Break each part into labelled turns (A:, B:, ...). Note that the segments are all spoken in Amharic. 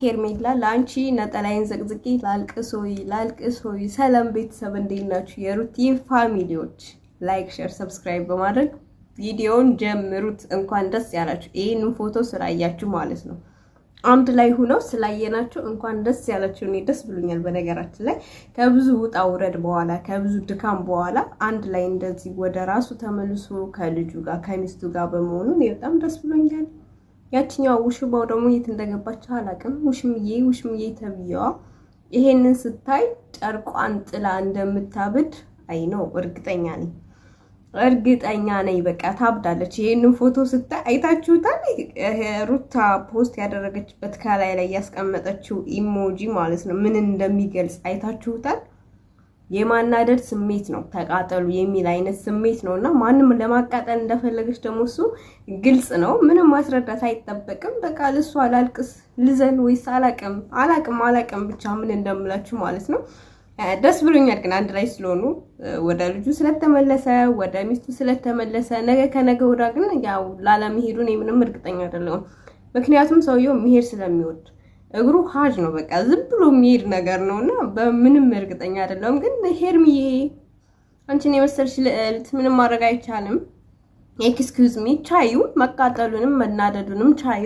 A: ሄርሜላ ለአንቺ ነጠላዬን ዘቅዝቄ ላልቅሶይ ላልቅሶይ። ሰላም ቤተሰብ እንዴት ናችሁ? የሩቲ family ዎች like፣ share፣ subscribe በማድረግ ቪዲዮውን ጀምሩት። እንኳን ደስ ያላችሁ። ይህንን ፎቶ ስላያችሁ ማለት ነው፣ አንድ ላይ ሁነው ስላየናችሁ እንኳን ደስ ያላችሁ። እኔ ደስ ብሎኛል። በነገራችን ላይ ከብዙ ውጣ ውረድ በኋላ፣ ከብዙ ድካም በኋላ አንድ ላይ እንደዚህ ወደ ራሱ ተመልሶ ከልጁ ጋር ከሚስቱ ጋር በመሆኑ እኔ በጣም ደስ ብሎኛል። ያችኛዋ ውሽማው ደግሞ የት እንደገባች አላውቅም። ውሽምዬ ውሽምዬ ተብዬዋ ይሄንን ስታይ ጨርቋን ጥላ እንደምታብድ I know፣ እርግጠኛ ነኝ፣ እርግጠኛ ነኝ። በቃ ታብዳለች። ይሄንን ፎቶ ስታይ አይታችሁታል። ሩታ post ያደረገችበት ከላይ ላይ ያስቀመጠችው emoji ማለት ነው ምን እንደሚገልጽ አይታችሁታል። የማናደድ ስሜት ነው፣ ተቃጠሉ የሚል አይነት ስሜት ነው። እና ማንም ለማቃጠል እንደፈለገች ደግሞ እሱ ግልጽ ነው። ምንም ማስረዳት አይጠበቅም። በቃ ልሷ ላልቅስ ልዘን ወይስ አላቅም አላቅም አላቅም ብቻ ምን እንደምላችሁ ማለት ነው። ደስ ብሎኛል ግን አንድ ላይ ስለሆኑ፣ ወደ ልጁ ስለተመለሰ፣ ወደ ሚስቱ ስለተመለሰ። ነገ ከነገ ወዲያ ግን ያው ላለመሄዱ እኔ ምንም እርግጠኛ አይደለሁም። ምክንያቱም ሰውየው መሄድ ስለሚወድ እግሩ ሀጅ ነው። በቃ ዝም ብሎ የሚሄድ ነገር ነው እና በምንም እርግጠኛ አይደለሁም። ግን ሄርሚዬ አንቺን የመሰልሽ ልዕልት ምንም ማድረግ አይቻልም። Excuse me፣ ቻዩ፣ መቃጠሉንም መናደዱንም ቻዩ።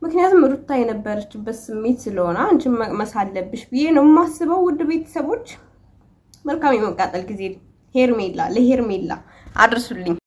A: ምክንያቱም ሩታ የነበረችበት ስሜት ስለሆነ አንቺን መቅመስ አለብሽ ብዬ ነው የማስበው። ውድ ቤተሰቦች መልካም የመቃጠል ጊዜ ሄርሜላ ለሄርሜላ አድርሱልኝ።